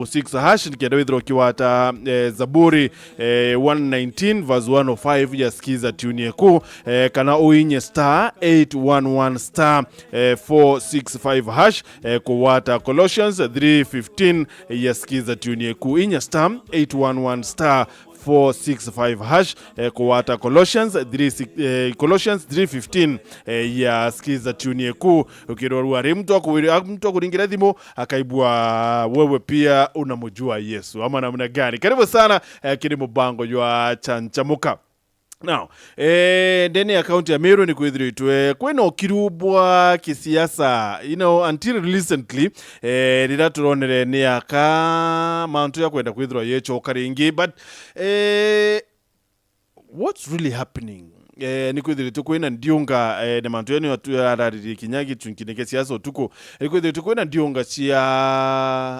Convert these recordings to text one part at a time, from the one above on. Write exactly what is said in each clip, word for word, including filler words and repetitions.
six hash, nikenda withirwa ukiwata, eh, Zaburi, eh, one nineteen verse one oh five ya Skiza Tune Eku, eh, kana uinye star eight one one star, eh, four six five hash, eh, kuwata Colossians three fifteen ya Skiza Tune Eku. Inya star eight one one star four six five hash, eh, kuwata Colossians three six, eh, Colossians three fifteen, eh, ya Skiza Tune Eku. Ukirorua ri mtu akuri-, mtu akuringira thimu, akaibua wewe pia unamjua Yesu ama namna gani. Karibu sana, eh, kiri mubango jwa Chanchamuka. Now, eh, ndene ya kaunti ya Meru ni kwithiritwe kwina ukiru bwa kisiasa, you know, until recently, eh, riria turonere ni aka mantu ya kwenda kwithirwa yechoka ringi, but, eh, what's really happening? Eh, ni kwithiritwe kwina ndiunga, eh, ni mantu yani atu araririe kinya gichunkine kia siasa utuku. Ni kwithiritwe kwina ndiunga cia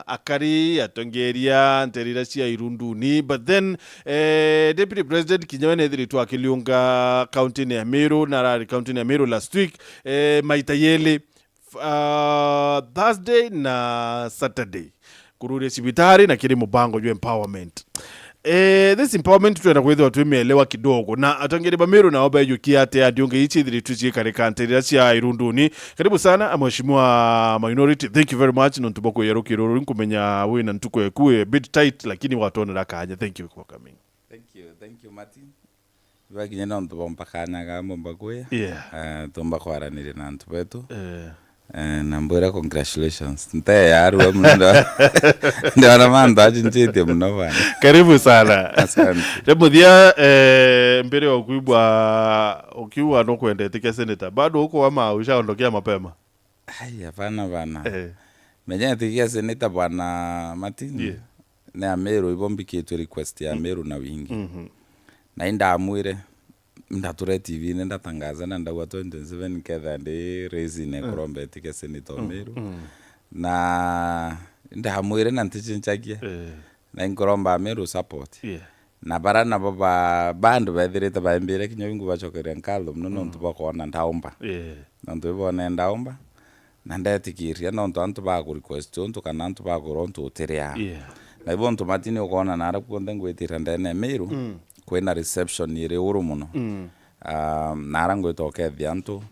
akari, atongeria, nterira cia irunduni, but then, eh, Deputy President kinya we nethiritwe akiliunga kaunti ya Meru, na arari kaunti ya Meru last week, eh, maita yeli, f-, ah, Thursday na Saturday, kururia cibitari na kiri mubango jwa empowerment. Eh, this empowerment twenda kwithirwa twimielewa kidogo, na atongeri ba Meru nao bejukia atia ndiunga ici ithiritwe ciikarika nterira cia irunduni. Karibu sana, Mheshimiwa Minority, thank you very much nontu bwa kwiyarukira uru, nkumenya wina ntuku eku a bit tight, lakini watonera kanya. Thank you for coming. Thank you, thank you, Martin. Ibakinya nontu bomba kanya ga bomba kuya. Yeah. Eh, tumba kwaraniria na antu betu. Eh. Eh, na mbwira congratulations. Nte yarua muno ndo-, ndona mantu ajinjitie muno bana. Karibu sana. Asante. Ri muthia, eh, mbere ya kuigua ukiuga nukwenda itikia senator, bado uko ama ushaondokea mapema? Ai, hapana bana. Eh. Menya itikia senator bwana Martin. Yeah. Ni Ameru ibo mbikitwe request ya Ameru na wingi. Mhm. Na indamwire, ndature T V-ini ndatangaza na ndauga twenty twenty-seven nketha ndi raising kuromba itikia senator o Meru. Mm. Na ndamwire na ntichinchagia. Eh. Na inkuromba Ameru support. Yeah. Na bara nabo ba, bandu bethirite baimbire kinya wingu bacokeria nkatho muno nontu bakoona ndaumba. Yeah. Nontu ibone ndaumba. Na ndetikiria nontu antu baku request untu kana antu bakwira untu utiria. Yeah. Na ibo untu Martin ukoona nara kuonthe ngwitira ndene ya Meru, mm, kwina reception iri uru muno. Mm. Ah, nara ngwita ukethia antu,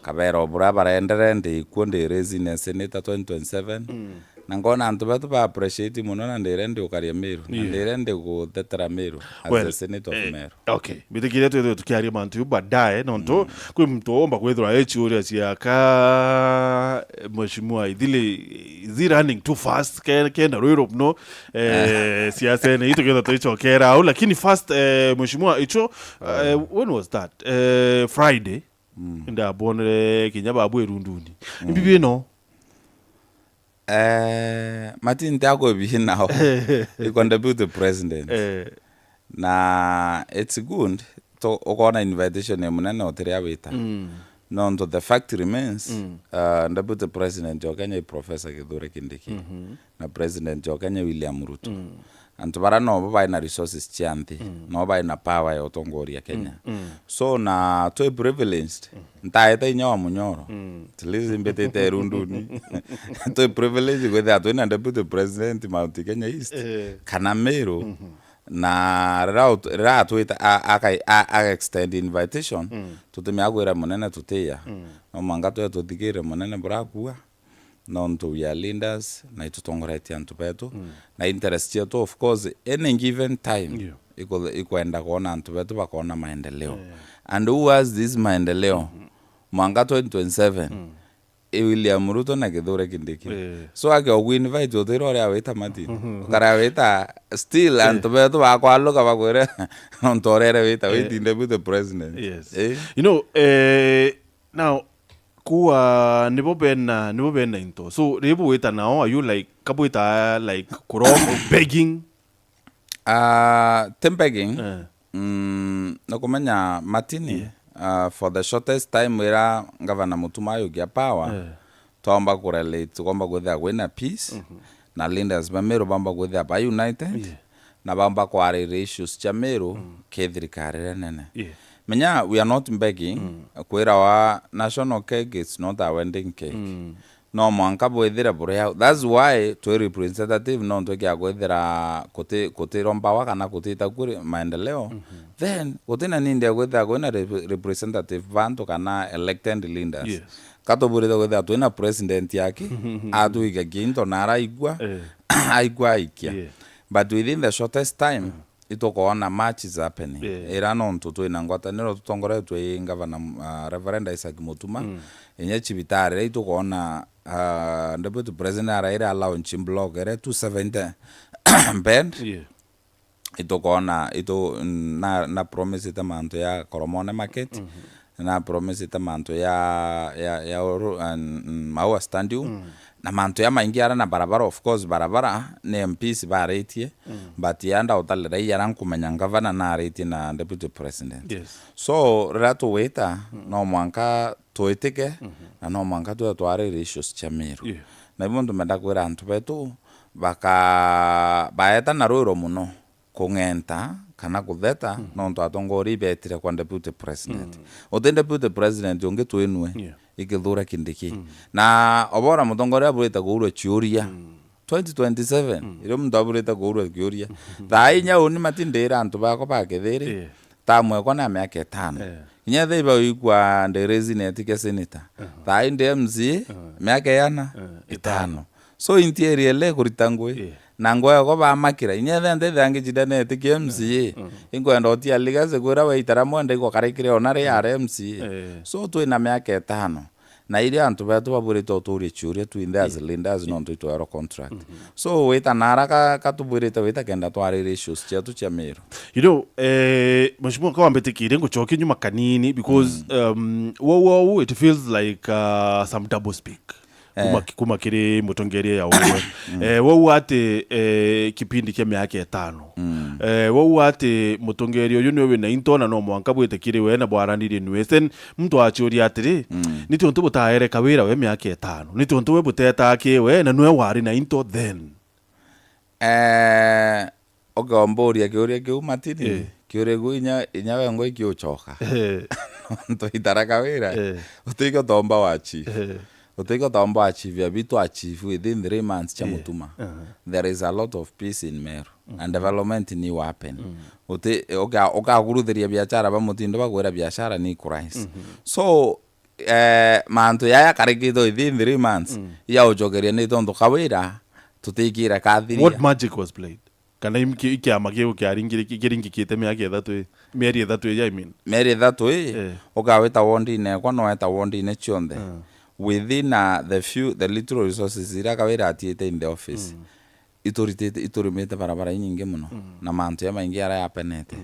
kabera o buria barendere ndi ikuo ndi raising a senator twenty twenty-seven. Mm. Na ngona antu betu ba appreciate muno na ndi ready ukaria Meru. Na, yeah, ndi ready guthetera Meru as, well, a senator of, eh, Meru. Okay, mbitikiria twithwe tukiaria mantu ju baadaye, nontu, mm, kwi muntu omba kwithirwa echiuria ciaka, eh, Mheshimiwa Ithili, is he running too fast? Ke-, kenda rwiro muno, eh, siasene itu ketha tuichokera au, lakini first, eh, Mheshimiwa Icho, eh, when was that? Eh, Friday. Mm. Ndabonere kinya babu irunduni. Mm. Imbibi ino? Eh, Martin, ntiakwibihi nao. Iko deputy president. Eh. Na it's good, to, ukona invitation ya munene utiria wita. Mm. Nontu the fact remains, mm, uh, deputy president wa Kenya i Professor Kithure Kindiki. Mhm. Na president wa Kenya William Ruto. Mm. Antu bara nobo bai na resources cia nthi, mm, nobo bai na power ya utongoria Kenya. Mm, mm. So, na twi privileged, mm, ntaete inya wa Munyoro. Mm. At least mbitite irunduni. Twi privileged kwithira twina deputy president Mount Kenya East, eh, kana Meru. Mhm. Na rira ut-, rira atwita, a-, aka-, a-, a extend invitation, mm, tutimea kwira munene tutiya. Mm. No mwanga twe tuthikire munene burakua. Nontu we are leaders, na itutongoretie antu betu, mm, na interest yetu, of course, any given time, yeah, iku-, ikwenda kwona antu betu bakona maendeleo. Yeah. And who has this maendeleo? Mm-hmm. Mwanga twenty twenty-seven, mm, i William Ruto na Kithure Kindiki. Yeah. So, ake ogu invite utwira uria wita Martin. Mm-hmm. Ukaria wita still, yeah, antu betu bakwaluka bakwire, nontu urere wita, yeah, witi deputy president. Yes. Eh? You know, eh, now, Kuwa nibo bena, nibo bena into. So, ribu wita nao, are you, like, kabwita, like, kurom-, begging? Ah, ti begging. Eh. Mm, nukumenya Martin, yeah, ah, for the shortest time ira Governor Mutuma ayukia power, eh, twamba kurelate, tukomba kwithira kwina peace, mhm, na leaders ba Meru bamba kwithira ba united, yeah, na bamba kwarira issues cia Meru, mm, ki thirikari iria nene. Yeah. Menya, we are not begging, mm, kwirawa national cake is not a wedding cake. Mm. no mwanka bwithire buri au. That's why twi representative, nontu ikia kwithira kuti, kutirombawa kana kutita kuri maendeleo, then gutina nindi ya kwithira kwina rep-, representative bantu kana elected leaders. Yes. Ka tuburite kwithira twina president yaki, atwike kinto na araigua, Eh. aigua aikia. Yeah. But within the shortest time, itukoona much is happening. Yeah. Ira nontu twina ngwataniro tutongoretwe i Governor, uh, Reverend Isaac Mutuma, inya cibitari iria itukoona, uh, Deputy President araire a launch block ere two seventy bed. Yeah. Itukoona, itu, na, na promisite mantu ya Koromone Market, na promisite mantu ya, ya, ya uru-, an-, mm, Maua Stadium, na mantu ya maingi ara na barabara. Of course, barabara ni M Ps baritie, but ya ndautalira i ara nkumenya ngavana naritie na Deputy President. Yes. So, riria tugwita, no mwanka twitike, na no mwanka twithwe twarire issues cia Meru. Yeah. Na ibu ntumenda kwira antu betu, baka-, baeta na rwiro muno kung'enta kana kutheta, nontu atongoria ibetire kwa Deputy President. Uti Deputy President ungi twinue, Yeah. ikithure Kindiki. Na obora mutongoria aburite kuurwa ciuria. Twenty twenty-seven, irio muntu aburite kuurwa kiuria. Thaa inya uni matindira antu bakwa ba Kithiri, Yeah. tamu ekwa na miaka itano. Yeah. Inya thaa iba wikwa ndi resignate kia senator. Thaa indi M C A, miaka yana? Itano. So interior le kurita ngui. Yeah. Na ngui ekwa bamakira. Inya thaa ndi thangi cida neti kia M C A. Inkwenda utia legacy kwira we itara mwenda igwakarikire ona ri are M C A. Yeah. So twina miaka itano. Na iria antu betu babwirite uturia ciuria twinthe as leaders nontu itwerwa contract. So wita nara ka, katubwirite wita kenda twarire issues cietu cia Meru. You know, eh, Mheshimiwa, ka wambitikirie ngucokie nyuma kanini because, um, wou, wou, it feels like, uh, some double speak. Kuma, Eh. kuma kiri mutongeria ya uwe. Eh, wou ati, eh, kipindi kia miaka itano. Eh, wou ati mutongeria uyu niwe wina into na no mwanka bwite kiri we na bwaranirie nwe. Then muntu aciuria atiri, ni tiontu butaere Kawira we miaka itano? Ni tiontu we butetaa ki we na nwe wari na into then? Eh, ukomburia kiuria kiu Matini, Eh. kiuria kiu inya, inya we ngwe kiucoka. Eh. Nontu itara Kawira, Eh. utikio tomba wa chief. Eh. Utikio tomba wa chief ya bitu a chief within three months cha Eh. Mutuma. Uh-huh. There is a lot of peace in Meru. And development ni will happen. Uti, uka-, ukaguruthiria biashara ba mutindo bagwira biashara ni kurais. So, eh, mantu yaya karikite within three months, ya ucokeria ni tontu Kawira tutikire kathiria. What magic was played? Kana im-, ki-, ikiama kiu kiaringire-, ki-, kiringikite miaka ithatu i-, mieri ithatu iji, I mean? Mieri ithatu i, Eh. ukawita wondine ekwa, no weta wondine cionthe. Within, uh, the few, the little resources iria Kawira atiite in the office, ituritite, iturimite barabara inyingi muno, na mantu jamaingi aria yapenete.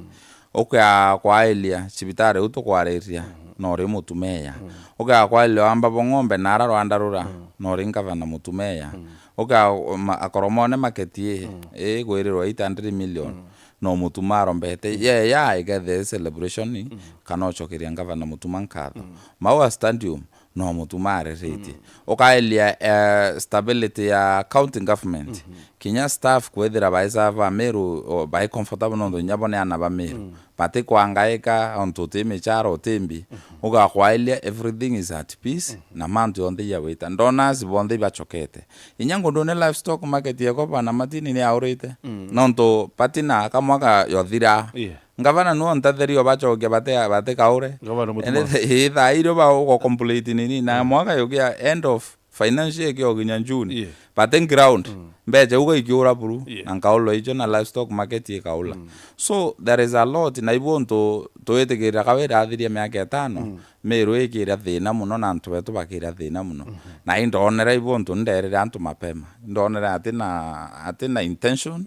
Ukia kwailia cibitari u tukwariria, no uri mutumeya. Ukia kwailia wamba bo ng'ombe nara Rwanda rura, no uri ngavana mutumeya. Ukia ma-, akoromone maketi i, igwirirwa eight hundred million, no mutuma arombete. Ye ya igethe celebration, kana ucokeria ngavana mutuma nkatho. Maua Stadium, no mutuma ariritie. Ukaelia, eh, stability ya county government. Kinya staff kwithira baisava ba Meru, o, bai comfortable nontu inya bo ni ana ba Meru. Batikwangaika, ontu uti michara, uti mbi. Ugakwaelia, everything is at peace, na mantu yonthe iyawita. Donors bonthe ibachokete. Inya ngundune livestock market yekwa bana Matini ni aurite. Nontu patina kamwaka yothira. Yeah. Ngavana nuo ntatherio bachokia bate, bate kaure. Ngavana Mutuma. Ende the, ii, thaa irio ba ugo complete nini, na mwaka yukia end of financial ikio kinya June. Yeah. Bate ground. Mbecha uga ikiura buru. Yeah. Na nkaulwa icho na livestock market ikaula. So, there is a lot, na ibu ntu twitikirira Kawira athiria miaka itano, Meru ikira thina muno na antu betu bakira thina muno. Na indonera ibu ntu nderire antu mapema. Indonera atina, atina intention,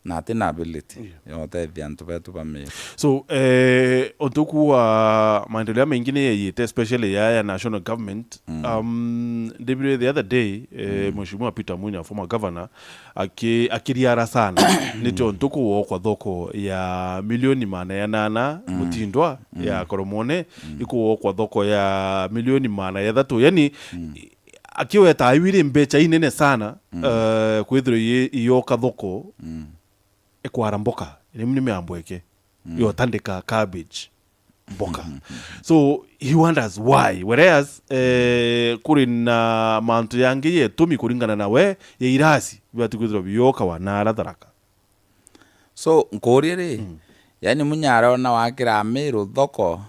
na atina ability ya utethia antu betu ba Meru. So, eh, untu uku wa maendeleo maingi ni yeyite, especially ya, ya national government. Um, ndebire the other day, eh, Mheshimiwa Peter Munya, former governor, aki-, akiriara sana. Ni tiontu kuwokwa thoko ya milioni maana ya nana, Mutindwa, ya Koromone, ikuwokwa thoko ya milioni maana ya ithatu. Yani, akiweta aiwire mbecha inene sana, eh, kwithirwa i-, iyoka thoko, ikwara mboka, rimwe ni miambo eke, yotandika cabbage. mboka. So he wonders why, whereas eh, kuri na mantu yangi ya itumi kuringana na we ya irasi bibati kwithirwa biokawa na ara Tharaka. So nkuuria ri, yani Munya arona wakira Miru thoko,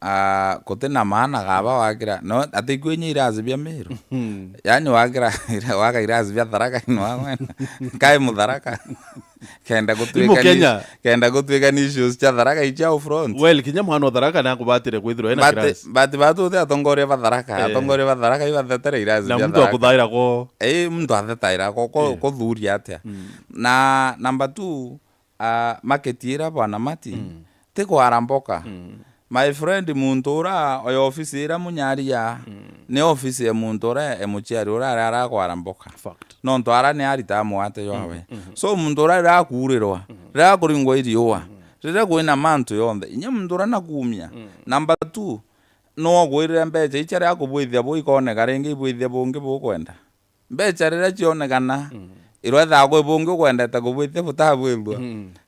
ah, guti na maana gaba wakira, no, ati kwinyi irasi bia Miru. Yani wakira, waka irasi bia Tharaka ino wagwena. Kai Mutharaka. Kenda gutuika ni, Kenya. Kenda gutuika ni issues cia Tharaka icia au front. Well, kinya mwana o Tharaka nakubatire kwithirwa ena But, kirasi. But batu uti atongoria ba Tharaka, Eh. Atongoria ba Tharaka ibathetere irasi Na bia muntu Tharaka. Akuthaira ko. Ii, muntu athethaira ko, ko, Yeah. Kuthuria atia. Na number two, ah, market ira bwana Mati, ti kwara mboka. My friend, muntu ura oyo ofisi ira Munya aria, ni ofisi ya muntu ura e muciari ura aria arakwara mboka. Fact. Nontu ara ni arita mwate jwawe. So muntu ura riria akuurirwa, riria akuringwa iriua, riria kwina mantu yonthe, inya muntu ura nakuumia. Number two, no ogwirire mbeca icia riria kubwithia bu ikoneka ringi ibwithia bungi bukwenda. Mbeca riria cionekana, irwethaga kwi bungi ukwendete kubwithia butabwithua.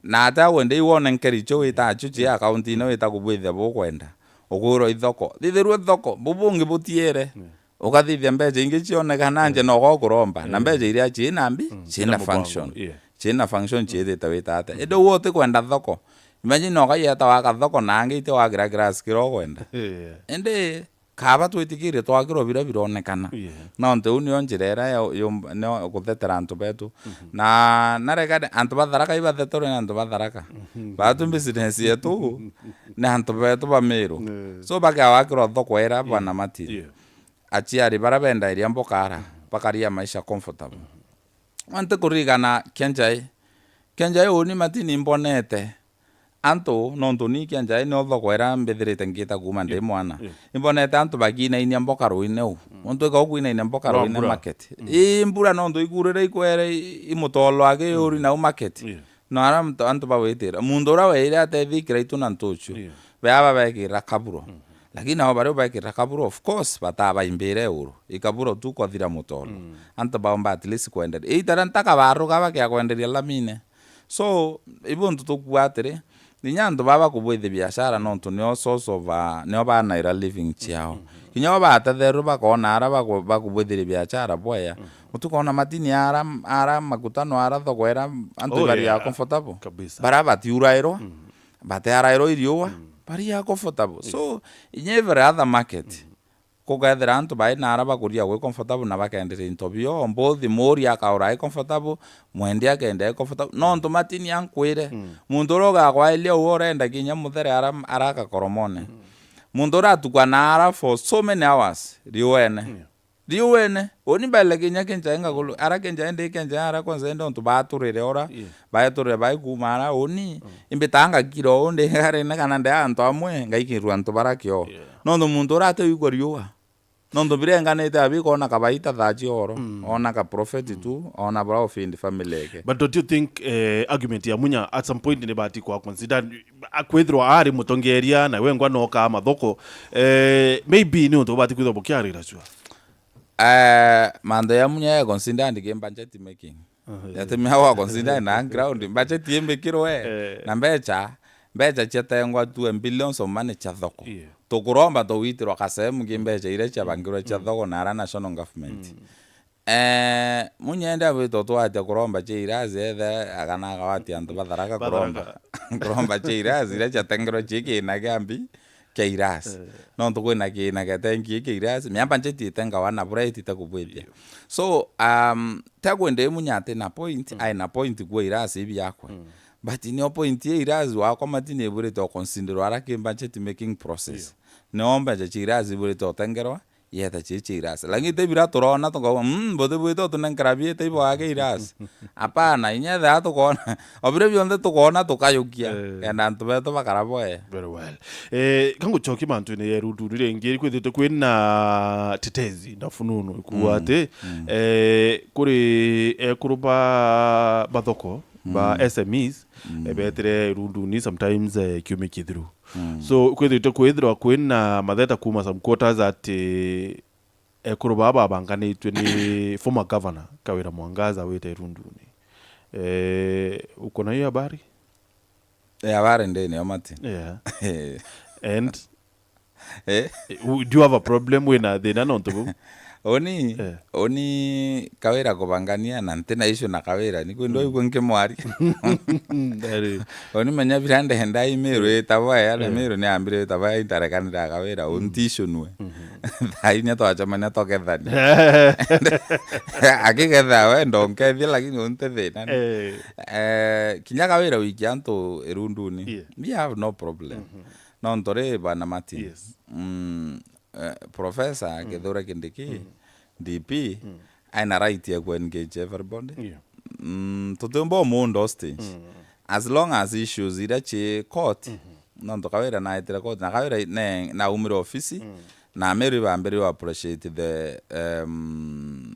Na ati agwenda iu wone nkeri icio witaga cio cia akaunti ino wita kubwithia bukwenda. Ukwirwa ithoko. Thithirue thoko, bu bungi butiere. Ukathithia mbeca ingi cionekana nje noga ukuromba. Na mbeca iria ciina mbi, ciina function. Ciina function ciithite wita atia. Indi uu utikwenda thoko. Imagine nokayeta waka thoko na angi iti wakira kirasi kiria ukwenda. Indi Kaba twitikirie twakirwa biria bironekana. Yeah. Nontu iu nio njira iria yo, yo, nio guthetera antu betu. Na narega antu ba Tharaka ibathetwe ni antu ba Tharaka. Batu business yetu ni antu betu ba Miru. Yeah. So bakea wakirwa thoko ira bwana Mati. Yeah. Aciari bara bendairia mboka ara, bakaria maisha comfortable. Anti kuririkana kia njai. Kia njai uni Mati ni mbonete antu, nontu ni kia njai nio thoko ira mbithirite ngita kuuma ndi mwana. Imbonete antu bakinainia mboka ruine u. Muntu ika ukwinainia mboka ruine market. Ii mbura nontu ikurire ikwere i, i mutolo aki yuri nau market. Na ara muntu, antu bawitira. Muntu ura weire atethikira itu na ntuchu. Bea babekira kaburo. Lakini nao baria ubekira kaburo, of course, batabaimbire uru. Ikaburo tu kwathira mutolo. Antu baomba at least kwenderia. Either ntaka baruga bakia kwenderia lamine. So, ibu ntu tukua atiri, inya antu baba kubwithia biashara nontu nio source of, ah, nio banaira living ciao. Kinya bo batetherwe bakona ara baku-, bakubwithiria biashara bwea. Utukona matini ara, ara makutano ara thoko era antu bari ya comfortable. Kabisa. Bara batiurairwa, batearairwa iriua, bari ya comfortable. So, inya every other market, kugethira antu bai nara bakuria gwi comfortable na bakenderia into bio, mbuthi muri akaura ai comfortable, mwendia akenda ai comfortable. Nontu matini ankwire, muntu uria ugakwailia uwe urenda kinya muthere ara, araka koromone. Muntu uria atukana ara for so many hours, riuene. Riuene. Uni mbele kinya kinja ngagulu, ara kinja ndi kinja ara kwanza ndi ontu baturire ora, baeturire bai kuuma ara uni, imbitanga kiro undi ngarene kana ndi antu amwe, ngaikirua antu bara kio. Nontu muntu uria atiwigua riua. Nontu birenganite abi kona kabaita thaa cia oro, ona ka profit tu, ona bara ufindi family yake. But don't you think, eh, argument ya Munya at some point ni bati kwa consider, a-, kwithirwa ari mutongeria na we ngwa noka mathoko, eh, maybe ni untu bati kwithirwa bukiarira cua? Eh, mantu ya Munya ya consider ndi ki budget making. Yatumia wa consider na ground, budget imbikirwe, na mbecha, mbecha ciatengwa tu billions of money cia thoko. Tukuromba tuwitirwa kasehemu ki mbecha iria ciabangirwe cia thoko na ara national government. Eh, Munya indi abwitwo twatia kuromba cia irasi ethe, akana akawatia antu batharaka kuromba. Kuromba cia irasi iria ciatengerwe ci kiina kia mbi, kia irasi. Nontu kwina kiina getengie kia irasi, mia budget itengawa na bura itite kubwitia. So, um, tekwenda Munya ati na point, ai na point kwa irasi ibiakwe. But nio point ya irasi wakwa matini iburite o considerwa ara ki budget making process. Nio mbecha cia irasi iburite otengerwa, yeta chichi irasi. Lakini te bira turona tukauga, mm, mbuti bwitu tunenkera biete ibo ake irasi. Hapana, inya etha tukona, o bire bionthe tukona tukayukia. Kenda antu betu bakara boe. Very well. Eh, kanguchoki mantu ni yeru nduri ringi kwithite kwina tetezi na fununu ikuwa ati, eh, kuri ekuru ba, ba thoko, ba S M Es, eh, betire irunduni sometimes, eh, kiumia kithiru. So, kwithirite kwithirwa kwina matheta kuma some quarters ati ekuru baba babanganitwe ni former governor Kawira Mwangaza wite irunduni. Eh, uko na hiyo habari? Eh, habari ndini yo mati. Yeah. And Eh? Do you have a problem wina thina nontu buu? Oni, eh. Oni Kawira kubangania na ntina issue na Kawira. Ni kwendwa igwe nkimwari. Oni menya bira ndenda imiru itabo ya na miru ni ambire itabo ya intarekanira Kawira. Unti issue nwe. Thainya twacemania tokethania. Akigetha we ndongethia lakini unti thina. Eh. Eh, kinya Kawira wiki antu irunduni. Yeah. We have no problem. Nontu ri bana Martin. Yes. Mm, eh, Professor Kithure Kindiki, D P, aina right ya ku engage everybody. Yeah. Mm, tutiumba umundu hostage. As long as issues iria ci court, nontu Kawira naetire court, na Kawira ne, naumire ofisi, na Meru bambire wa appreciate the, um,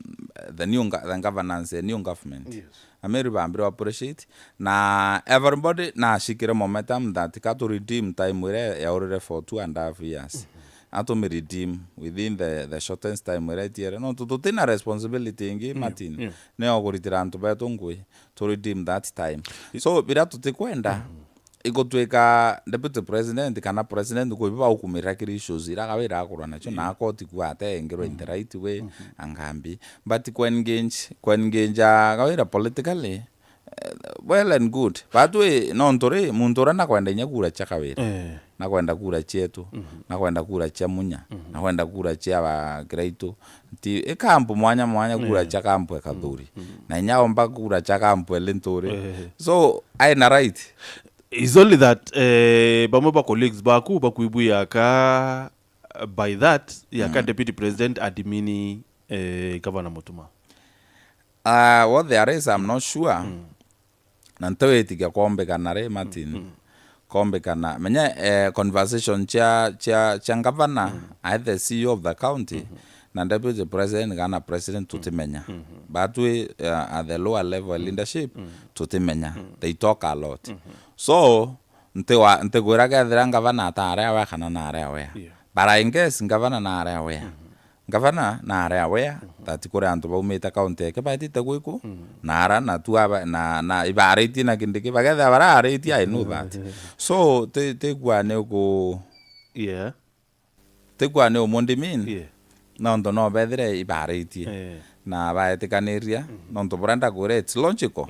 the new ga-, the governance, the new government. Yes. Ameru bambire wa appreciate, na everybody nashikire momentum that ka tu redeem time iria yaurire for two and a half years. Atumi redeem within the, the shortest time iria itiere. Nontu tutina responsibility ingi, Martin. Yeah. Ni o kuritira antu betu ngui, tu redeem that time. So, bira tutikwenda, igutwika deputy president kana president kwi baukumira kiri issues ira Kawira akurwa nacio, na akoti kuga atengirwe in the right way, angambi. But ku engage, ku engage Kawira politically, eh, well and good. But we, nontu ri, muntu uria nakwenda inya kura cia Kawira. Eh. Nakwenda kura cietu, nakwenda kura cia Munya, nakwenda kura cia ba Kiraitu. Ti, i kampu mwanya mwanya kura cia kampu e Kathuri. Na inya omba kura cia kampu e Linturi. Eh. So, aina right. It's only that, eh, bamwe ba colleagues baku bakwibwia ka, by that, ya ka deputy president admini, eh, Governor Mutuma. Uh, what there is, I'm not sure. Na ntiwitikia kwombikana ri, Martin. Kwombikana. Menya, eh, conversation cia, cia, cia governor, either C E O of the county, na deputy president kana president tutimenya. Batwi, uh, at the lower level leadership, tutimenya. They talk a lot. So, ntiwa-, ntigwira kethira ngavana atari aware kana nari aware. Yeah. But I guess ngavana nari aware. Ngavana nari aware that kuri antu baumite kaunti yake baetite gwiku, na ara na tu aba-, na, na ibaaritie na Kindiki, bakethira baraaritie, I know that. So, ti, tigua ni uku- Yeah. Tigua ni umundi mean. Yeah. Nontu no bethire ibaaritie. Eh. Na baetikaniria, nontu buria ndakwira, it's logical.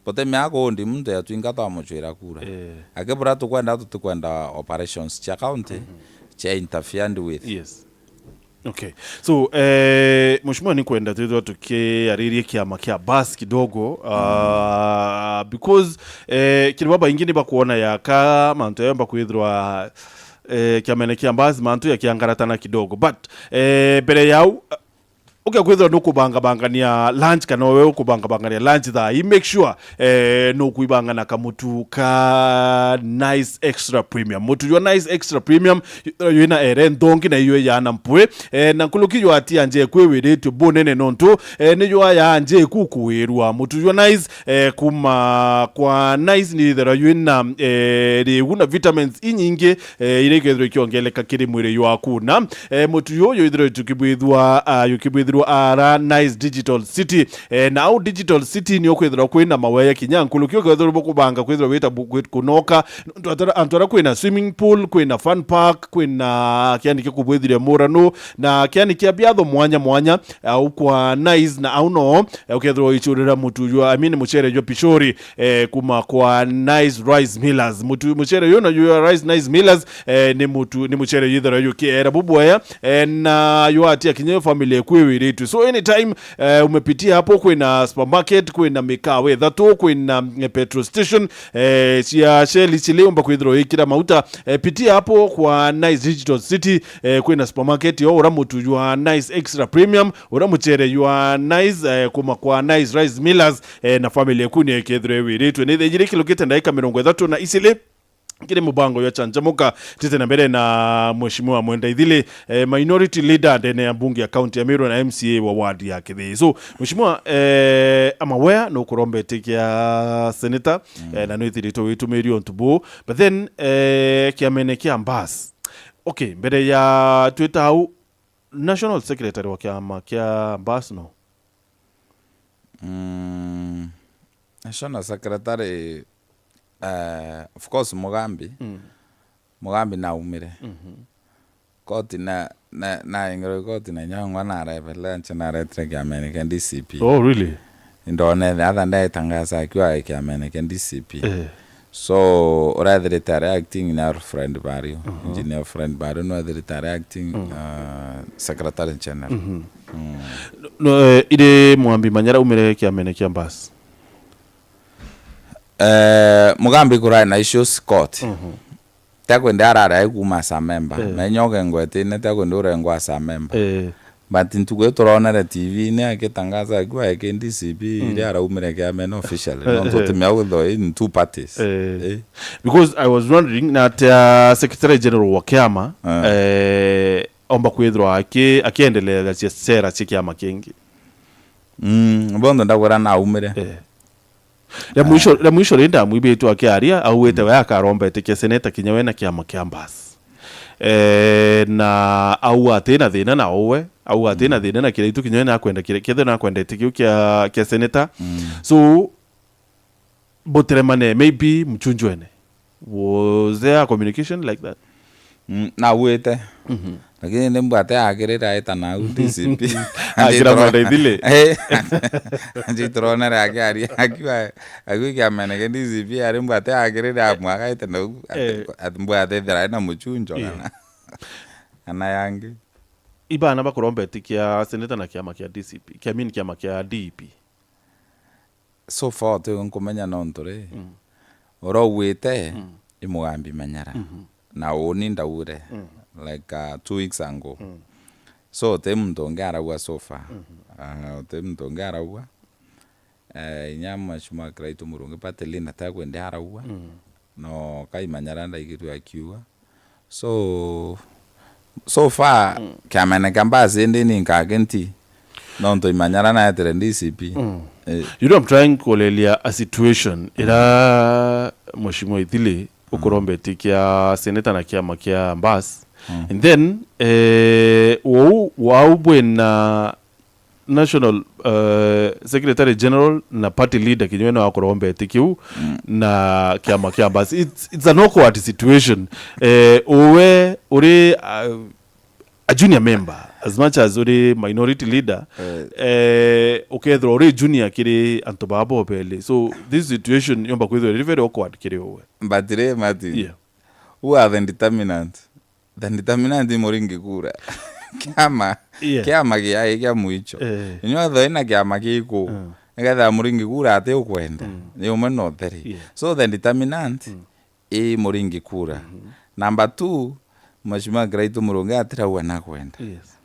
Butemea kundi muntu yatwinga twamucwira kura. Eh. Aki buria tukwenda, tutikwenda operations cia county cia interfered with. Yes. Okay. So, eh, mheshimiwa, ni kwenda twithirwa tukiariria kiama kia bus kidogo, ah, because, eh, kiri babaingi ni bakwona yaka mantu yomba kwithirwa, eh, kiamene kia bus mantu yakiangaratana kidogo. But, eh, mbere yau, ukia kwithirwa nukubangabangania lunch kana we ukubangabangania lunch thaa ii, make sure, eh, nukwibanga na kamutu ka Nice Extra Premium. Mutu jwa Nice Extra Premium, yu-, yina ere nthongi na iyo yana mpwi. Eh, na nkuluki jwa atia nje kwiwiritio bunene nontu, eh, ni jwa ya nje kukuirwa. Mutu jwa Nice, eh, kuma kwa Nice ni ithera yina, eh, riu na vitamins inyingi, eh, iria ikethirwa ikiongeleka kiri mwiri jwaku. Na, eh, mutu juju ithirwa tukibwithwa, ah, yukibwithirwa ara Nice Digital City. Eh, na au Digital City ni ukwithirwa kwina maweya kinya nkuluki ukethirwa bukubanga kwithirwa wita bu-, kwit-, kunoka. Antu atara-, antu ara kwina swimming pool, kwina fun park, kwina kiani kia kubwithiria murano, na kiani kia biatho mwanya mwanya, au kwa Nice, na au no, eh, ukethirwa uicurira mutu jwa, I mean, mucere jwa pishori, eh, kuma kwa Nice Rice Millers. Mutu, mucere uyu na jwa Rice Nice Millers, eh, ni mutu, ni mucere yithira yukiera bubwea, eh, na ywatia kinya yo family eku iwiritwe. So anytime, eh, umepitia hapo, kwina supermarket, kwina mikawa ithatu, kwina, eh, petrol station, eh, cia Shell chile umba kwithirwa ikira mauta, eh, pitia hapo kwa Nice Digital City, eh, kwina supermarket yo ura mutu jwa Nice Extra Premium, ura mucere jwa Nice, eh, kuma kwa Nice Rice Millers, eh, na family eku ni ikethirwa iwiritwe. Ni thaa ijiri kilukite ndagika mirongo ithatu na icili kiri mubango jwa Chanjamuka, tite na mbere na Mheshimiwa Mwenda Ithili, eh, minority leader ndene ya mbunge ya county ya Meru na M C A wa ward ya Kithii. So, Mheshimiwa, eh, amawea nukurombete kia senator, eh, na nwithiritwe witumirio untu buu. But then, eh, kiamene kia Mbas. Okay, mbere ya twita au, National Secretary wa kiama kia Mbas no? Mm, National Secretary, eh, of course, Mugambi. Mm. Mugambi naumire. Mhm. Koti na, na, naingirwe koti na nyongwa na revelation naretire kiamene kia D C P. Oh, really? Ndonethe, atha ndaetangaza akiwa kiamene kia D C P. Eh. So, urethirite ari acting na Alfred Bario. Mhm. Engineer Alfred Bario no ethirite ari acting, Mm. uh, Secretary General. Mhm. Mm. No, eh, iri Mwambi Manyara umire kiamene kia Mbas? Eh, Mugambi kurai na issues court. Mhm. Tekwende arare ai kuuma as a member. Eh. Na inya ugengwa etine, tekwende urengwa as a member. Eh. But ntuku ii turonere T V-ini akitangaza akiwa eki D C P, Mm. iria araumire kiamene officially. Eh, Nontu eh. Timea withwa in two parties. Eh. Eh. Because I was wondering, na atia Secretary General wa kiama, Eh. eh, omba kwithirwa aki-, akiendelea cia sera cia kiama kingi? Mm, bonthe ndagwira naumire. Eh. Ria mwisho, ria mwisho ri ndamwibitwe akiaria, auite we akarombetikia seneta kinya we na kiama kia Mbas. Eh, na au ati na thina na uwe, au ati na Mm. thina na Kiraitu kinya we nakwenda kire-, kethira nakwendete kiu kia, kia seneta. Mm. So, butiremane, maybe mchunjwene. Was there a communication like that? Mm, nawite. Mhm. Lakini ni mbwate akirire aita nau D C P. Akira mwenda ithili. Eh. Nji turonere akiaria, akiwa, akiwa kiamene kia D C P, ari mbwate akirire amwaka aita nau. Ati, Eh. ati mbwate ithira aina muchunjo Yeah. kana, kana yangi. Ibana bakurombetikia seneta na kiama kia D C P, kia, I mean, kiama kia D P. So far, uti nkumenya nontu ri, Mm. uria ugwite, Mm. i Mugambi Manyara. Mhm. Na uni ndaure, Mm. like, uh, two weeks ago. Mm. So, uti muntu ungi araua so far. Mhm. Ah, uti muntu ungi araua. Eh, inya Mheshimiwa Kiraitu Murungi, party leader, tekwende araua. Mm. No, kai Manyara ndaigitwe akiuga. So, so far, Mm. kiamene kia Mbas indi ni nkage nti. Nontu i Manyara naetire D C P. Mm. Eh. You know, I'm trying kulelia a situation ira Mheshimiwa Ithili Mm. ukurombeti kia seneta na kiama kia Mbas. Mm. And then, eh, wou, wau bwina National, uh, Secretary General na party leader kinya we no akurombete kiu Mm. na kiama kia Mbas. It's, it's an awkward situation. Eh, uwe uri, uh, a junior member, as much as uri minority leader, Eh. eh, ukethirwa uri junior kiri antu baa bobeli. So this situation yomba kwithirwa iri very awkward kiri uwe. But ri, Martin, Yeah. who are the determinant? The determinant i Muringi kura. Kiama, Yeah. kiama kiai kia mwicho. Eh. Inywe thoi na kiama kiku. Mm. Niketha Muringi kura ati ukwenda. Mm. Ni umwe na utheri. Yeah. So the determinant Mm. i Muringi kura. Mm-hmm. Number two, Mheshimiwa Kiraitu Murungi atirauga nakwenda. Yes.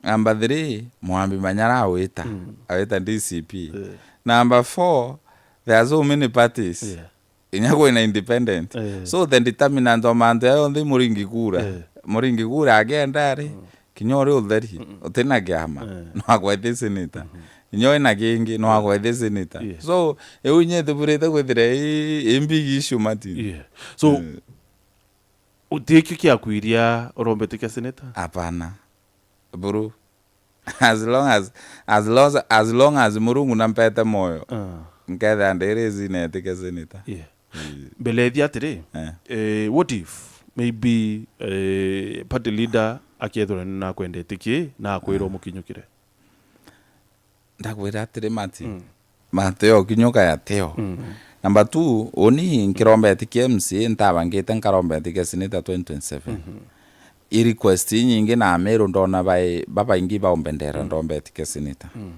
Number three, Mwambi Manyara awita. Mm. Awita D C P. Yeah. Number four, there are so many parties. Yeah. Inya kwina independent. Eh. So the determinant o mantu ya yonthe i Muringi kura. Eh. Muringi kura agenda ri, Mm. kinya uri utheri, Mm-mm. utina kiama, Eh. no akwete senator. Mm-hmm. Inya wina kingi, no akwete senator. Yeah. So, iu inya itiburite kwithira i, i big issue, Martin. Yeah. So, Eh. utikio kiakwiria urombete kia senator? Hapana. Buru. As long as, as long as, as long as Murungu nampete moyo, Ah. nkethira ndi rizine etike senator. Yeah. Mm. Mbelethia atiri, Eh. eh, what if maybe, eh, party leader akethirwa ni nakwendete ki na akwira Ah. umukinyukire? Ndakwira atiri, Martin, Mm. Mateo kinyuka ya teo. Mm. Number two, uni nkirombeti kia M C A, ntabangite nkarombeti kia senator twenty twenty-seven. Mhm. I request inyingi na Ameru ndona bai, babaingi baumbendera Mm. ndombeti kia senator. Mm.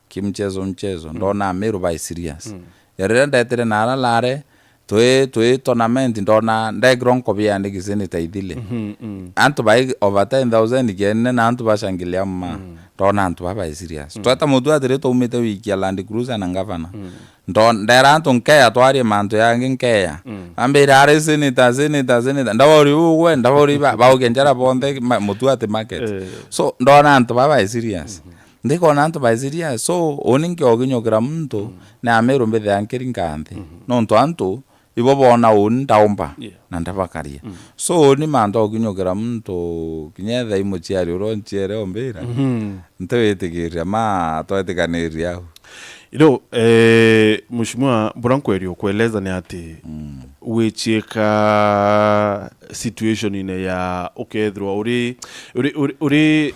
Ki mchezo mchezo, Mm. ndona Ameru bai serious. Mm. Ya riria ndetire na ara lare, twi, twi tournament, ndona ndegirwa nkobi yandiki senator ithili. Mhm, mm. Antu bai over ten thousand kiene na antu bashangilia mma. Mm. Ndona antu babai serious. Mm. Tweta mutu atiri twaumite wiki ya Land Cruiser na ngavana. Mm. Ndo-, ndera antu nkeya twarie mantu yangi nkeya. Mm. Ambire ari senator, senator, senator. Ndabauri ugwe, ndabauri ba, bauke njara bonthe ma-, mutu ati market. Eh. So, ndona antu babai serious. Mhm. Ndikona antu bai serious. So, uni nkioginyukira muntu, Mm. na Ameru mbithia nkiringa nthi. Mhm. Nontu antu, ibo boona uni ndaumba, Yeah. na ndabakaria. Mm. So, ni mantu okinyukira muntu, kinya ethai muciari uria unciere ombira, Mhm. ntiwitikiria ma twetikaniria au. You know, eh, Mheshimiwa, bura nkweria ukueleza ni ati, mm, wichiika situation ine ya ukethirwa uri, uri, uri, uri,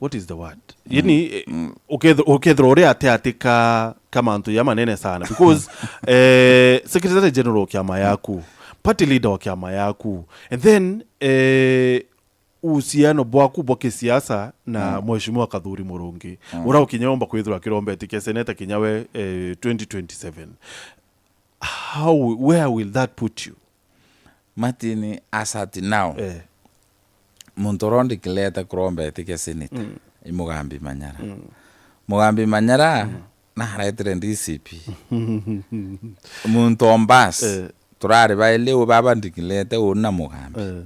what is the word? Yani, eh, ukethir-, ukethirwa uri ati ati ka, ka mantu ya manene sana because, eh, Secretary General wa kiama yaku, party leader wa kiama yaku, and then, eh, uhusiano bwaku bwa kisiasa na, mm, Mheshimiwa Kathuri Murungi, mm, uria ukinya omba kwithirwa akirombeti kia seneta kinya we, eh, twenty twenty-seven. How, where will that put you? Martin, as at now, eh, muntu uria undikilete kurombeti kia seneta, mm, i Mugambi Manyara. Mm. Mugambi Manyara, mm, naretire D C P. Muntu ombas, eh, turari baili u baba ndikilete u na Mugambi. Eh.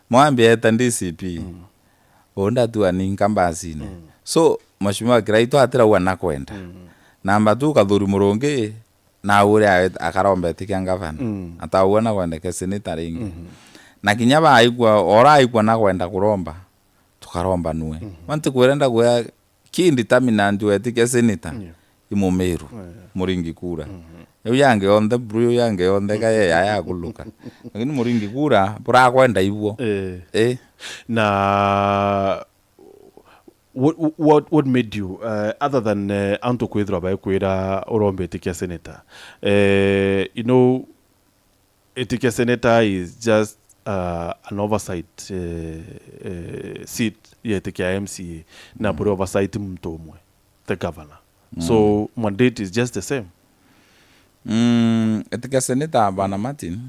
Mugambi eta D C P. Mm. U ndatua ninka mbasine. Mm. So, Mheshimiwa Kiraitu atirauga nakwenda. Mm. Namba tu Kathuri Murungi, na ure awe-, akarombeti kia ngavana. Mm. Ataugua nakwenda kia seneta ringi. Mm-hmm. Na kinya baigua, ora aigua nakwenda kuromba, tukaromba nue. Mm-hmm. Manti kwirenda kuya key determinant wetikia seneta, yeah, i Mumiru, yeah, Muringi Kura. Mm-hmm. Iu yangi yonthe, bru iu yangi yonthe, ka ye yaya akuluka. Lakini Muringi Kura, burakwenda ibuo. Eh. Eh. Na what, what, what made you, uh, other than, uh, antu kwithirwa baikwira urombeti kia seneta? Uh, you know, itikia senator is just, uh, an oversight, eh, eh, seat ya itikia M C A, na, mm, buri oversight muntu umwe, the governor. Mm. So mandate is just the same. Mm, itikia senator, Bwana Martin,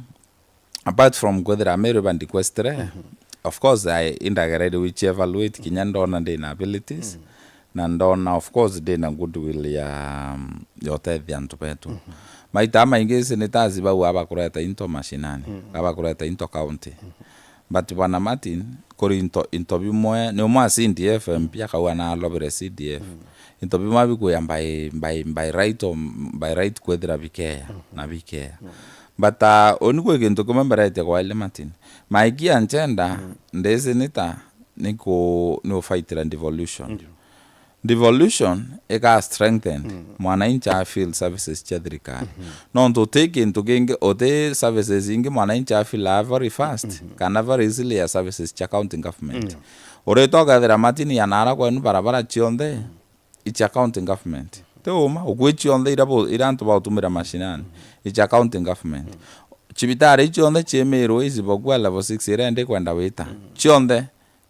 apart from kwithira Meru ba requestre, mhm, of course, I, indagera iri which evaluate kinya ndona ndina abilities, mm, na ndona, of course, ndina goodwill ya, ya utethia antu betu. Mhm. Maita maingi senators bau abakureta into mashinani, mhm, abakureta into county. Mhm. But Bwana Martin, kuri into, into bimwe, ni umwe a C D F M P akauga na alobire C D F. Mhm. Into bimwe bikuya by, by, by right, by right kwithira bikeya, mhm, na bikeya. Mhm. But, uh, uni kwi kintu kimwe mberetie kwa Eli Martin. Maikia njenda, mm, ndi senator, ni ku-, ni ufaitira devolution. Ndio. Devolution ika strengthen, mm, mwananchi a feel services cia thirikari. Mhm. Nontu uti kintu kingi, uti services ingi mwananchi a feel a very fast, mhm, kana very easily ya services cia county government. Ndio. Urita ukethira Martin ya nara kwenu barabara cionthe, mm, icia county government. Ti uma, ukui cionthe ira bo-, ira antu bautumira mashinani, mm, icia county government. Mm. Cibitari icionthe cie Meru icibokua level six ira indi kwenda wita. Mm. Cionthe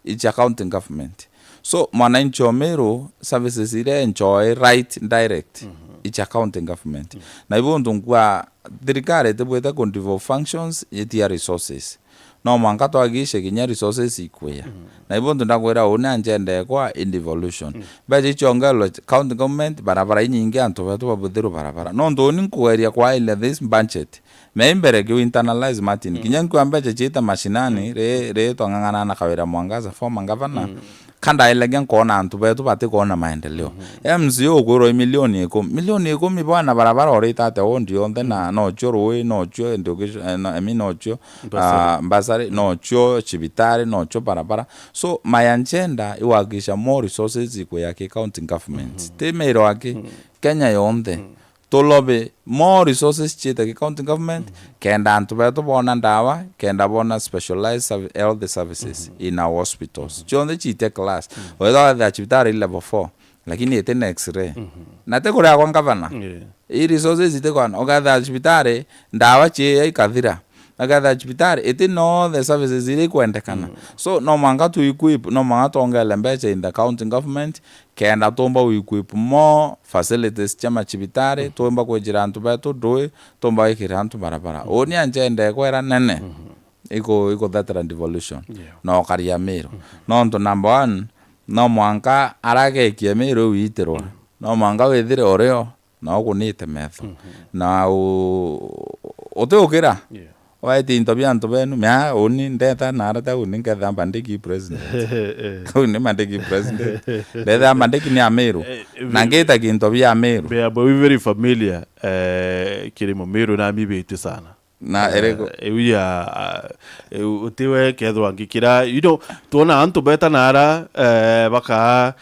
icia county government. So, mwananchi o Meru, services ira enjoy right direct, mhm, icia county government. Mm. Na ibo untu nkua thirikari itibwite ku devolve functions, itia resources. No mwanka twagiice kinya resources ikwia. Mm. Na ibo untu ndakwira uni anjenda ekwa in devolution. Mm. Mbeca iciongerwe county government, barabara inyingi antu betu babuthirwe barabara. Nontu uni nkugeria kwaelia this budget, me imbere kiu internalize Martin. Mm. Kinya nkua mbeca ciita mashinani, mm, ri, ri twang'ang'ana na Kawira Mwangaza, former governor, mm, ka ndaelegia nkoona antu betu batikwona maendeleo. Mm-hmm. M C A ukwirwa i milioni ikumi. Milioni ikumi bwana barabara urita atia wondi yonthe na, mm, nocio rui, nocio education, eh, no, I mean, nocio, bursary, ah, bursary, mm, nocio cibitari, nocio barabara. So, my agenda iwakikisha more resources ikwia ki county government. Mm-hmm. Ti Meru aki, mm, Kenya yonthe. Mm. Tulobe more resources ciite ki county government, mhm, kenda antu betu boona ndawa, kenda boona specialized serv-, health services, mhm, in our hospitals. Mhm. Cionthe ciite class. Mhm. Wethira wethira cibitari i level four, lakini iti na X-ray. Mhm. Na ti kuria kwa ngavana. Yeah. I resources iti kwana. Ukethira cibitari, ndawa ciiya ikathira. Ukethira cibitari, iti no the services iria ikwendekana. Mm. So, no mwanka tu equip, no mwanka twongele mbeca in the county government, kenda tumba gu equip more facilities cia macibitari, mhm, tumba kwijira antu betu ndui, tumba gwikira antu barabara. Mhm. Uni anjenda ekwera nene, mhm, iku-, ikuthetera devolution. Yeah. Na ukaria Meru. Mhm. Nontu number one, no mwanka aragekia Meru iu iitirwa. Mhm. No mwanka withire urio, na ukunite metho. Mhm. Na u-, utiukira. Yeah. Waetie into bia antu benu, mea uni ndeta na arata uni nkethira mbandiki president. Eh. Uni mbandiki president. Ndeta mbandiki ni Ameru. Eh, na vi-, ngita kintu bia Ameru. Be, be very familiar, eh, kiri Mumiru na ami bitu sana. Na eh, iriku? Eh, iu ya, ah, eh, utiwe kethwa ngikira, you know, twona antu beta na ara, eh, baka,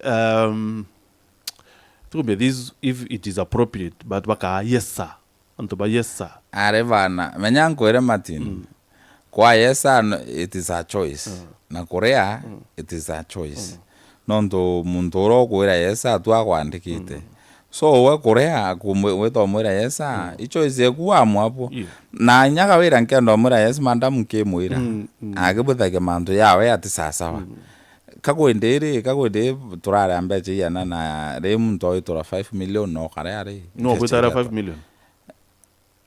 um, Kumbe this, if it is appropriate, but bakaa yes sir. Antu ba yes sir. Are bana, menya nkwire Martin. Mm. Kwa yes sir, no, it is a choice. Mm. Na kuria, mm, it is a choice. Mm. Nontu muntu uria ukwira yes sir tu akwandikite. Mm. So we kuria, wita umwira yes sir, mm, i choice eku wamwabwo. Yeah. Na inya kawira nkenda umwira yes madam nkimwira. Mm, mm. Akibuthagia mantu yawe ati sasawa. Mm. Kakwindi ri, kakwindi turarea mbecha iana na ri muntu oitura five million no karea ri. No gwitara five million.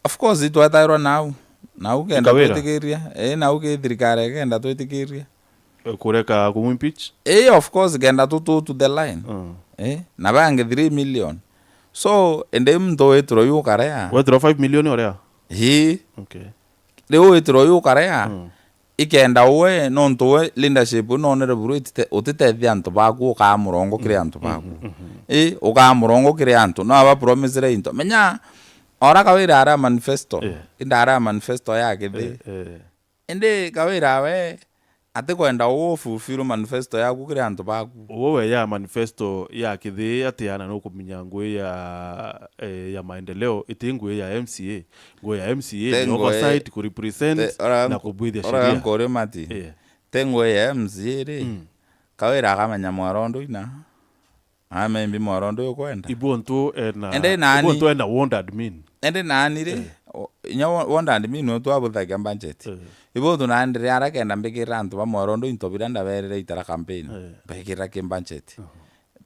Of course itwetairwa nau. Nau kenda twitikiria. Ii, nau ki thirikari ikenda twitikiria. Eh, kureka kumu impeach? Ii, of course kenda tu, tu to the line. Mm. Ii, na bangi three million. So indi muntu witirwa yu ukarea. Wetirwa five million uria? Ii. Okay. Riu witirwa yu ukarea. Mm. Ikenda we, nontu we leadership nonere buru itite-, utitethia antu baku, ukaa murongo kiri antu baku. I, ukaa murongo kiri antu. No aba promisere into. Menya, ora kawira aria manifesto. Yeah. Inda aria manifesto ya kithi. Eh, eh. Indi kawira we, atikwenda u fulfill manifesto yaku kiri antu baku. Uwe we ya manifesto ya kithi atia na nukumenya ngui ya, eh, ya maendeleo, iti ngui ya M C A. Ngui ya M C A ni oversight, ku represent na kubwithia sheria. Nkuri Mati. Yeah. Te ngui ya M C A ri. Mm. Kawira akamenya mwarondo ina. Ah, maybe mwarondo ukwenda. Ibuntu ena, ende nani? Ibuntu ena ward admin. Ende nani ri? Eh. O, inya wa-, ward admin no twabuthagia budget. Eh. Ibuntu nani ri ara kenda mbikira antu ba mwarondo into bira ndaberire itara campaign. Eh. Mbikira ki budget. Uh-huh.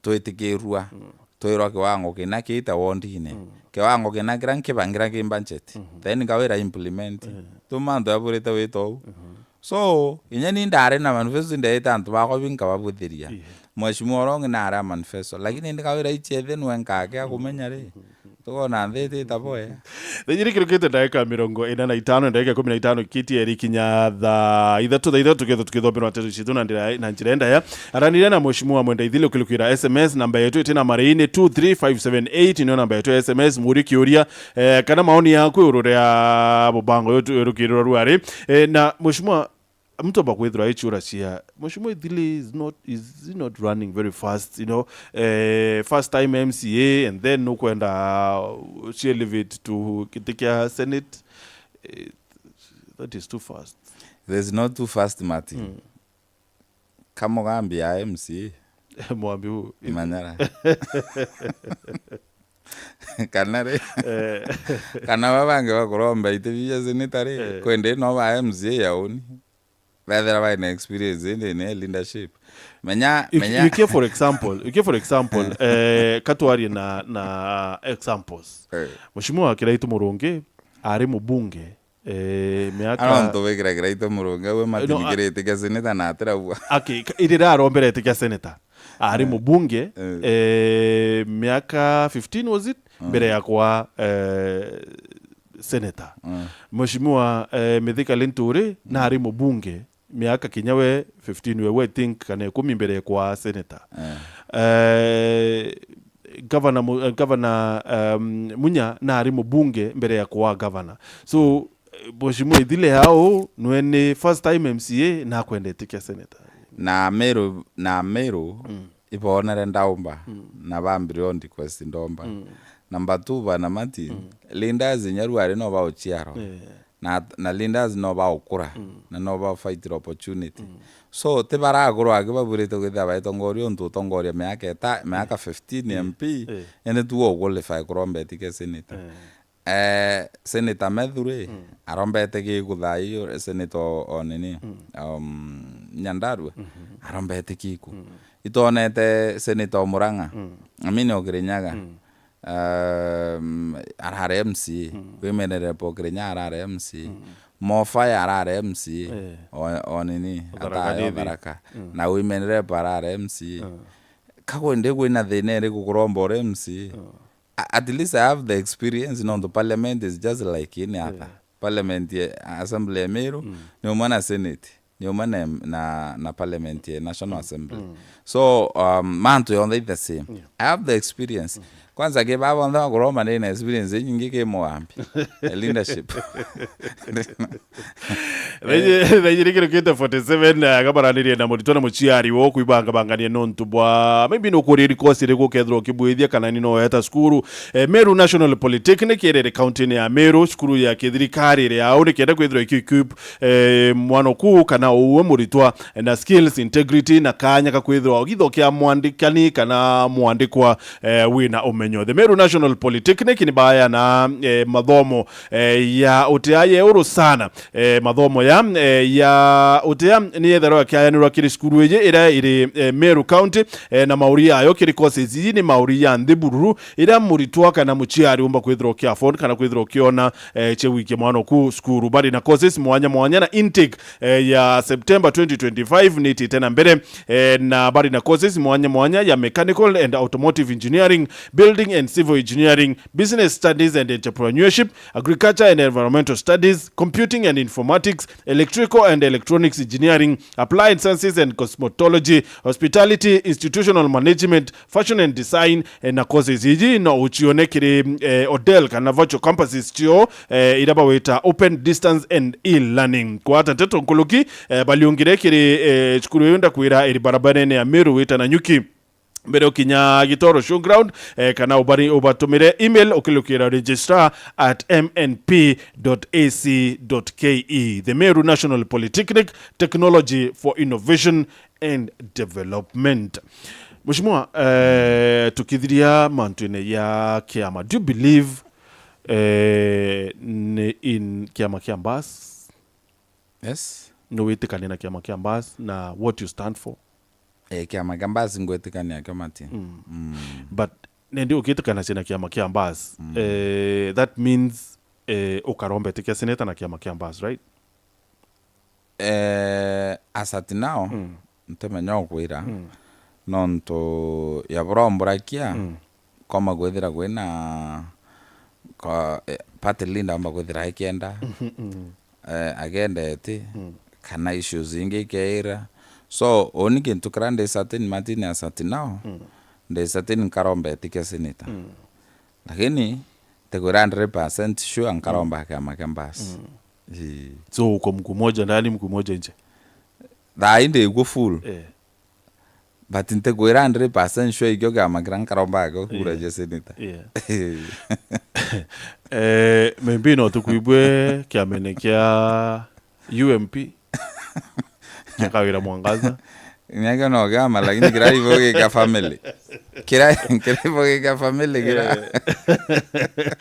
Twitikirua, mm, twirwa kiwango kina kiita wondine, mm, kiwango kina kiria nkibangira ki budget, mm-hmm, then nkawira implement. Mm. Tu mantu yaburite wita uu. Mm-hmm. So, inya ni ndari na manifesto, indeete antu bakwa bi nkababuthiria. Yeah. Mheshimiwa Orongi nari a manifesto, lakini ndi kawira ichiethe nwe nkake akumenya ri. Mm-hmm. Tukona nthi itita boya. Thaa ijiri kirukite ndagika mirongo ina na itano, ndagika ikumi na itano ikitie iri kinya thaa ithatu, thaa ithatu tukethwa tukithomerwa nteto citu na ndira, na njira endaya. Aranire na Mheshimiwa Mwenda Ithili ukirukwira S M S, namba yetu iti na marii ni two three five seven eight, niyo namba yetu ya S M S. Muri kiuria, eh, kana maoni yaku iguru ria mubango uyu tu-, rukiriro rwari. Eh, na Mheshimiwa, mtu amba kwithirwa aichura cia, Mheshimiwa Ithili is not, is he not running very fast, you know, eh, first time M C A and then nukwenda, uh, she leave it to kiti kia Senate. Eh, that is too fast. There's not too fast, Martin. Mm. Kamugambi ya M C A. Mwambi u. Manyara. Kana ri? Eh. Kana ba bangi bakuromba iti bia seneta ri? Eh. Kwendi no ba M C A ya uni. Bethira baina experience indi ni leadership. Menya, menya. Ikia for example, ikia for example, eh, katwarie na, na examples. Eh. Mheshimiwa Kiraitu Murungi ari mubunge, eh, miaka. Ara antu bikira Kiraitu Murungi, we Martin no, a- Kiraitu kia seneta na atira bua. Aki, ka-, irira arombere iti kia seneta. Ari, eh, mubunge, eh, eh, miaka fifteen was it? Mm. Mbere ya kwa, eh, senator. Mm. Mheshimiwa, eh, Mithika Linturi, mm, nari mubunge miaka kinya we fifteen we, we think kana ikumi mbere kwa senator. Eh. Eh, Governor Mu-, eh, Governor, um, Munya nari mubunge mbere ya kwa governor. So, eh, Mheshimiwa Ithile hao nwe ni first time M C A na akwenda iti kia senator. Na Meru, na Meru, mm, ibonere ndaumba, mm, na bambire on request ndomba. Mm. Number two, bana Martin, mm, leaders inya ruari no bauchiarwa. Eh. Na, na leaders no baukura, mm, na no bafight opportunity. Mm. So, ti baragurwa aki baburite gwithia baitongoria untu utongoria miaka eta-, miaka, eh, fifteen, eh, M P, eh, ene tu uqualify kuromba iti kia senator. Eh. Eh, Senator Methu ri, mm, arombete giku thaa ii, Senator o-, o nini, mm, um, Nyandarua, mm-hmm, arombete giku. Mm. Itwonete Senator o Murang'a, mm, Amini o Kirinyaga, mm, um, arare M C A, mm, Women Rep o Kirinyaga arare M C A, mm, Mofaya arare M C A, eh, o, o nini, o Tharaka atae o Nithi. Tharaka. Mm. Na Women Rep arare M C A. Mm. Kagwe ndi kwina thina iriku kuromba uri M C A? Mm. A-, at least I have the experience, nontu parliament is just like any other. Yeah. Parliament ya, assembly ya Meru, mm, ni umwe na senate, ni umwe na, na, na parliament ya national, mm, assembly. Mm. So, um, mantu yonthe i the same. Yeah. I have the experience. Mm. Kwanza, ki baba bonthe bakuroma ni na experience inyingi ki mugambi. Eh, leadership. Thaiji rikirukite forty seven, eh, gabaranirie na muritwa na muciari wo kwibangabangania nontu bwa maybe no kuri course iriku ukethirwa ukibwithia kana ni no weta cukuru. Eh, Meru National Polytechnic iriri county-ini ya Meru, cukuru ya kithirikari iri au, nikenda kwithirwa iki-equip, eh, mwana oku kana uwe muritwa na skills, integrity na kanya ka kwithirwa githo kia mwandikani kana mwandikwa, eh, wina umenyo. The Meru National Polytechnic ni bayana, eh, mathomo, eh, ya utia ya uru sana. Eh, mathomo ya, eh, ya utia ni yethirwa kiayanirwa kiri cukuru iji iria iri, eh, Meru County, eh, na mauri yayo kiri courses iji ni mauri ya nthi bururu, iria muritwa kana muciari umba kwithirwa uki afford kana kwithirwa ukiona, eh, cia gwikia mwana oku cukuru. Bari na courses mwanya mwanya na intake, eh, ya September twenty twenty-five ni itite na mbere, eh, na bari na courses mwanya mwanya ya mechanical and automotive engineering, building and civil engineering, business studies and entrepreneurship, agriculture and environmental studies, computing and informatics, electrical and electronics engineering, applied sciences and cosmetology, hospitality, institutional management, fashion and design, eh, na courses iji no ucione kiri, eh, Odel kana virtual campuses cio, eh, iria bawita open distance and e-learning. Kwata nteto nkuluki, eh, baliungire kiri, eh, cukuru iu ndakwira iri barabarene ya Meru wita Nanyuki. Mbere ukinya Gitoro Showground, eh, kana ubari-, ubatumire email ukilukira registrar at M N P dot A C dot K E. The Meru National Polytechnic, technology for innovation and development. Mheshimiwa, eh, tukithiria mantu-ini ya kiama, do you believe, eh, ni in kiama kia Mbas? Yes. No witikania na kiama kia Mbas na what you stand for? Eh, kiama kia Mbas ngwitikania kio, Martin. Mm. Mm. But nendi ukitikanacia na kiama kia Mbas, mm, eh, that means, eh, ukarombete kia seneta na kiama kia Mbas, right? Eh, as at now, mm, ntimenya ukwira, mm, nontu ya buromburakia, mm, koma kwithira kwina ko-, eh, party leader amba kwithira akienda, mm, eh, agenda eti, mm, kana issues ingi ikeira. So, uni kintu kira ndi certain, Martin, as at now, mm, ndi certain nkaromba eti kia seneta. Mm. Lakini, ntikwira hundred percent sure nkaromba, mm, kiama kia Mbas. Mm. Ii. So, uko mguu moja ndani, mguu moja nje? Thaa ii ndiguo full. Eh. But ntikwira hundred percent sure ikio kiama kiria nkaromba akio kura, yeah, cia seneta. Yeah. Eh, maybe no tukuibwe kiamene kia U M P. Kia Kawira Mwangaza. Nyake no kiama, lakini kiria ibo gika family. Kiria, kiria ibo gika family, kiria. Eh.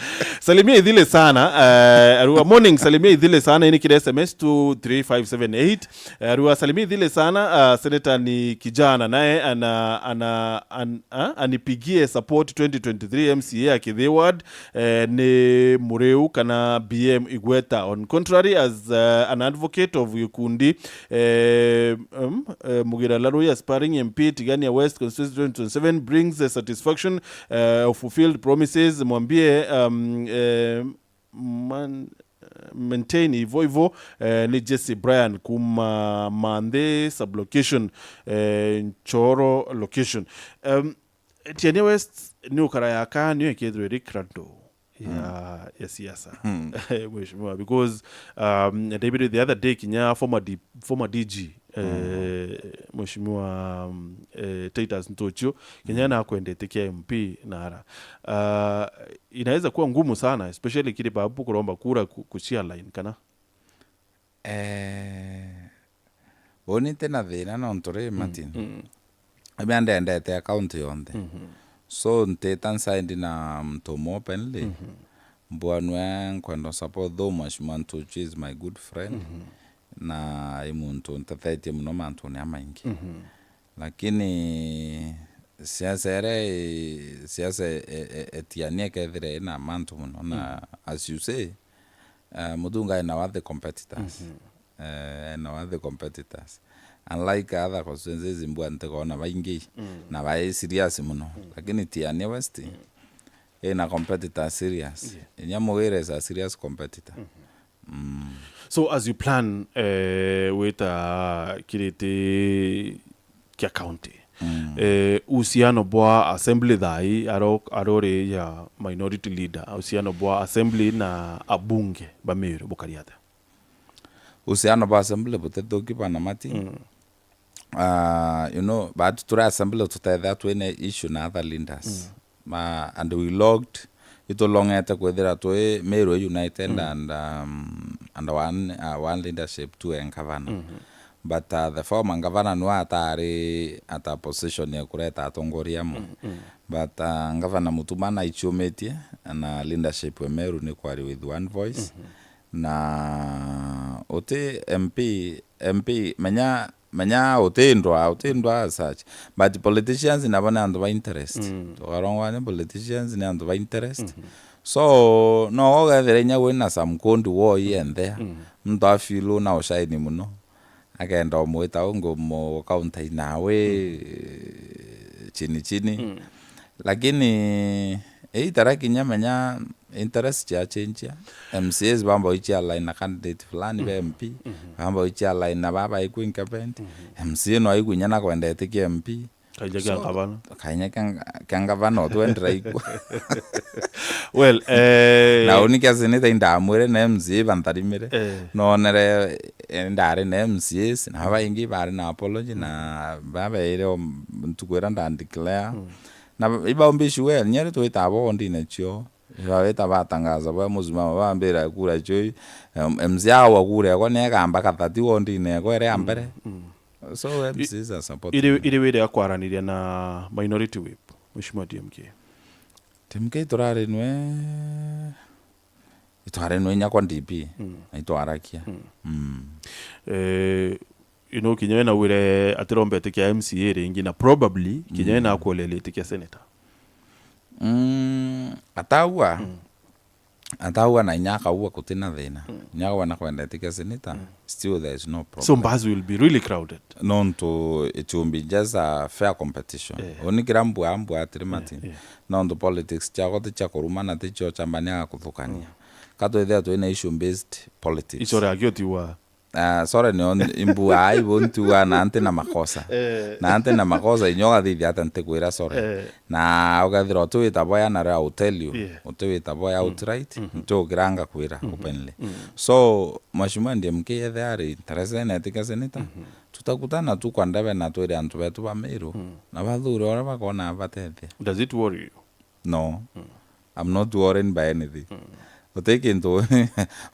Salimia Ithile sana, eh, arua, morning, salimia Ithile sana, ini kira S M S two three five seven eight. Eh, arua, salimia Ithile sana, ah, senator ni kijana, naye ana, ana, an-, ah, anipigie support twenty twenty-three M C A ya Kithi Ward, eh, ni Muriu kana B M Igweta. On contrary, as, uh, an advocate of gikundi, eh, um, eh, Mugira Laru aspiring M P, Tigania West constituency twenty twenty-seven brings the satisfaction, eh, of fulfilled promises. Mwambie, um, eh, man, maintain ivo ivo, eh, ni Jesse Brian kuma Manthe sublocation, eh, Nchoro location. Um, Tiania West ni ukara yaka niyo ikethirwa iri cradle ya, mm, ya siasa. Mm. Mheshimiwa, because, um, ndaimbire the other day kinya former D-, former D G, mm, eh, Mheshimiwa, um, eh, Titus Ntuchio, kinya, mm, nakwendete kia M P nara. Uh, inaweza kuwa ngumu sana, especially kiri babu kuromba kura ku-, kucia line kana? Eh, Uni ntina thina nontu ri, mm, Martin, mm, abia ndendete account yonthe. Mhm. So, ntita nsaidi na muntu umwe openly. Mhm. Mbwanwe nkwenda support, though Mheshimiwa Ntuchi is my good friend, mhm, na i muntu ntethetie muno mantune jamaingi. Mhm. Lakini siasa iria i-, siasa e-, e-, etiania kethira ina mantu muno, na, mm, as you say, Eh, Muthunga ena worthy competitors. Mhm. Eh, ena worthy competitors. Unlike other constituencies, mbua ntikona baingi, mm, na bai serious muno. Mm. Lakini Tiania West, mm, ina competitors serious. Yeah. Inya Mugira is a serious competitor. Mhm. Mm. So as you plan, eh, wita kiriti kia county, Mm. Eh, uhusiano bwa assembly thaa ii aro-, arori ya minority leader, uhusiano bwa assembly na abunge ba Meru bukari atia? Uhusiano bwa assembly butithuki bana mati. Mm. Ah, you know, but turi assembly tutethea twina issue na other leaders. Mm. Ma, and we logged, itulong'ete kwithira twi Meru United Mm. and, um, and one, uh, one leadership tu e ngavana. Mhm. But, uh, the former governor nwe atari at a position ya kureta atongoria amwe. Mm, mm. But, uh, Governor Mutuma naichumitie na leadership ya Meru ni kwari with one voice. Mhm. Na uti M P, M P, menya, menya utindwa, utindwa as such. But politicians nabo ni antu ba interest. Mm. Tukarongwa ni politicians ni antu ba interest. Mhm. So, no ugethira inya wina some cold war ienthea. Mm. Muntu afilu na ushaini muno. Akenda umwita ungi mu counter nawe, Mm. chini chini. Mm. Lakini, itara kinya menya interest ya change. M C As bamba ichia line na candidate fulani be Mm. M P. Mhm. Bamba ichia line na baba iku incumbent. Mhm. M C A no aigunya na kwenda itikia M P. Kaija kia So, ngavana. Kaija kia nga-, kia ngavana, otwendera iku. Well, eh, Na uni kia seneta indamwire na M C A bantarimire. Eh. Nonere, eh, ndari na M C As, na baingi bari na apology, na babeire o ntuku ira nda declare. Mm. Na ibaumbishi well, nyeri twita bo ndine cio. Bawita batangaza bo muzima, bambira kura cio, em, M C A awa kura yakwa ni egamba kathati wo ndine yakwa ere ya Mm, mbere. Mm. So, M C As are supporting iri, them. Iri wire akwaraniria na minority whip, Mheshimiwa D M K? D M K turari nwe, itwari nwe inya kwa D P, Mm. na itwarakia. Mm. Mm. Eh, you know, kinya we na wire atiromba itikia M C A ringi, na probably kinya we Mm. na akuoleria itikia senator. Mm, ataua. Mm. Ataua na inya akaua gutina thina. Mm. Inya akaua na kwenda itikia senator, Mm. still there is no problem. So Mbaazi will be really crowded. Nontu it will be just a fair competition. Eh. Uni kira mbua, mbua atiri Eh, mati. eh. Nontu politics ciakwa ti cia kuruma na ti cio ciambania kuthukania. Mm. Ka twithia twina issue based politics. Icore akio tiwa. Ah, sorry, ni on-, imbua ai bo ntiwa na anti na makosa. Eh. Na anti na makosa, inyo ugathithia ata ntikwira sorry. Eh. Na ukethira utiwita boya na ria, I will tell you. Yeah. Utiwita boya Mm. outright, Mhm. ntiukiranga kwira Mhm. openly. Mm. So, Mheshimiwa D M K ethe ari interested na etika senator, Mhm. tutakutana tu kwa ndebe na twire antu betu ba Meru, Mm. na bathure uria bakona batethia. Does it worry you? No. Mm. I'm not worried by anything. Mm. Guti kintu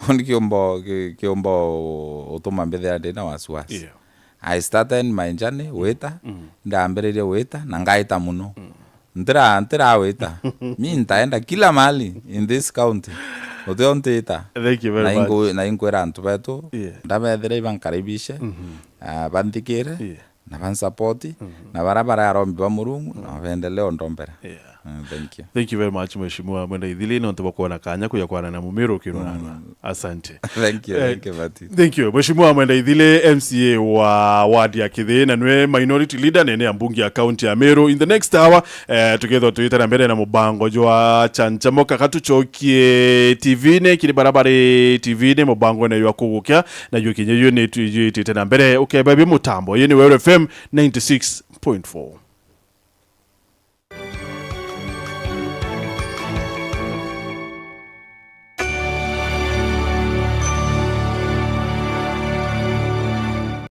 uni kiumba, ki-, kiumba u-, utuma mbithira ndina wasiwasi. Yeah. I started my journey wita, Mm. ndambiririe wita, na ngaita muno. Mm. Ntira, ntira wita. Mi ntaenda kila mahali in this county. Utio ntita. Thank you very Na ingu-, much. Na inkwira antu betu, Yeah. ndabethire ibankaribishe, Mhm. ah, banthikire, Yeah. na bansapoti, Mhm. na bara bara arombi ba Murungu, na baendelee ondombera. Yeah. Mm, thank you. Thank you very much, Mheshimiwa Mwenda Ithili, nontu bwa kuona kanya kuja kwarana na Mumiru ukirunana. Mm. Asante. Thank you, Eh, thank you, Mati. Thank you. Mheshimiwa Mwenda Ithili, M C A wa ward ya Kithii, na nwe minority leader nene ya mbunge ya county ya Meru. In the next hour, eh, tukethwa tuite na mbere na mubango jwa Chanchamoka. Katuchokie T V-ini, kiri bara bari T V-ini, mubango ne jwa kugukia, na jwa kinya juu ni tu-, jwitite na mbere. Ukeba bi mutambo, yini Weru F M ninety six point four.